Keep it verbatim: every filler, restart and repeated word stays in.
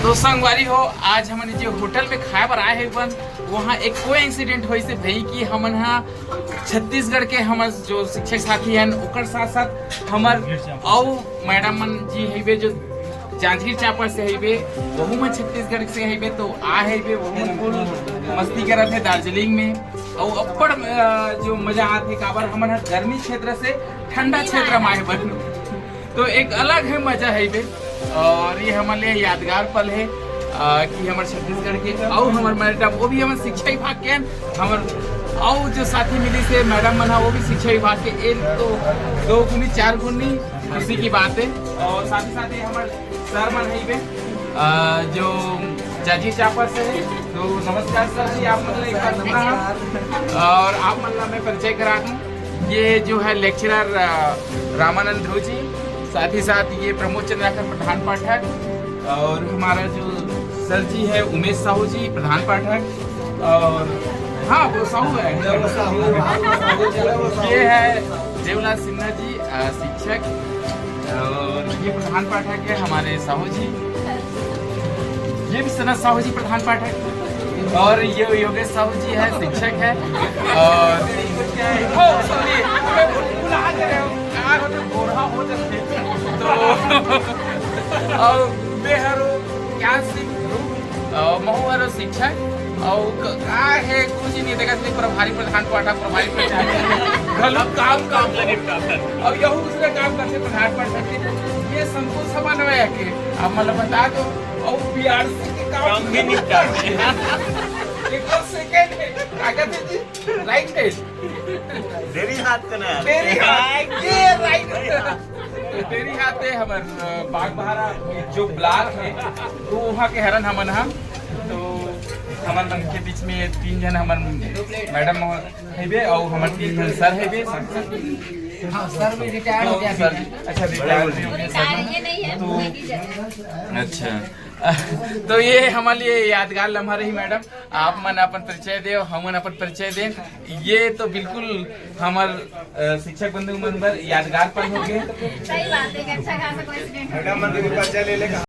तो संगवारी हो, आज हमन जे होटल में खाए बर आए हवन, वहाँ एक कोइंसिडेंट होइस हे भई कि हमन हा छत्तीसगढ़ के हमर जो शिक्षक साथी हन, ओकर साथ साथ हमर अउ मैडम मन जी हइबे, जो जांजगीर चांपा से हइबे, वहू मन छत्तीसगढ़ से हइबे, तो आ हइबे, वहू मन फुल मस्ती करत हे दार्जिलिंग में। अउ अब्बड़, अ, जो मजा आत हे, काबर हमन ह गर्मी क्षेत्र से ठंडा क्षेत्र में आए बन, तो एक अलग ही मजा है बे। और ये हमारे लिए यादगार पल है, आ, कि हमारे छत्तीसगढ़ के अउ हमारे मैडम, वो भी हमारे शिक्षा विभाग के हैं। हमारे अउ जो साथी मिली से मैडम मन हा, वो भी शिक्षा विभाग के। एक तो दो गुनी, चार गुनी खुशी की बात है। और साथ ही साथ ये हमारे सर मन है बे, आ, जो जांजगीर चांपा से है। तो नमस्कार सर जी, आप मतलब एक बार पूरा, और आप मतलब मैं परिचय करा दूं, ये जो है लेक्चरर, अ, रामानंद ध्रुव जी, साथ ही साथ ये प्रमोद चंद्राकर प्रधान पाठक, और हमारा जो सर जी है उमेश साहू जी प्रधान पाठक, और हाँ, वो साहू है। ये है देवलाल सिन्हा जी, अ, शिक्षक, और ये प्रधान पाठक है हमारे साहू जी, ये भी सनत साहू जी प्रधान पाठक, और ये योगेश साहू जी है, शिक्षक है। और हो, सॉरी, मैं भुल- भुला दे रहे हो, यार, वो तो गोरहा हो जाते। तो और मैं हरो ज्ञान सिंह, अ, महू हरो शिक्षक, और क-, का है, कुछ नहीं देखा, सिर्फ प्रभारी प्रधान पाठक, प्रभारी प्रधान घलो काम काम लगे। और यहू दूसरे काम करते प्रधान पाठक के, ये संतोष समन्वय है के आप मतलब बता दो। और पीआरसी के काम काम भी निपटा। एक सेकंड है, क्या कहते जी, राइट है। देरी हाथ का ना। देरी हाथ, ये राइट। देरी हाथ है हमर, अ, बागबाहरा जो ब्लॉक है, तो वहाँ के हरन हमन हा। तो हमन मन के बीच में तीन जन हमर मैडम हेबे और हमर तीन जन सर हेबे। हाँ, सर भी रिटायर हो गया। सर, अच्छा, रिटायर भी हो गया सर। ये नहीं है, तो अच्छा, तो ये हमारे लिए यादगार लम्हा रही मैडम। आप मन अपन परिचय देव, हमन अपन परिचय देव। ये तो बिल्कुल हमर, अ, शिक्षक बंधु मन बर यादगार पल हो गए। सही बात है, एक अच्छा खासा कोइंसिडेंट हो गया।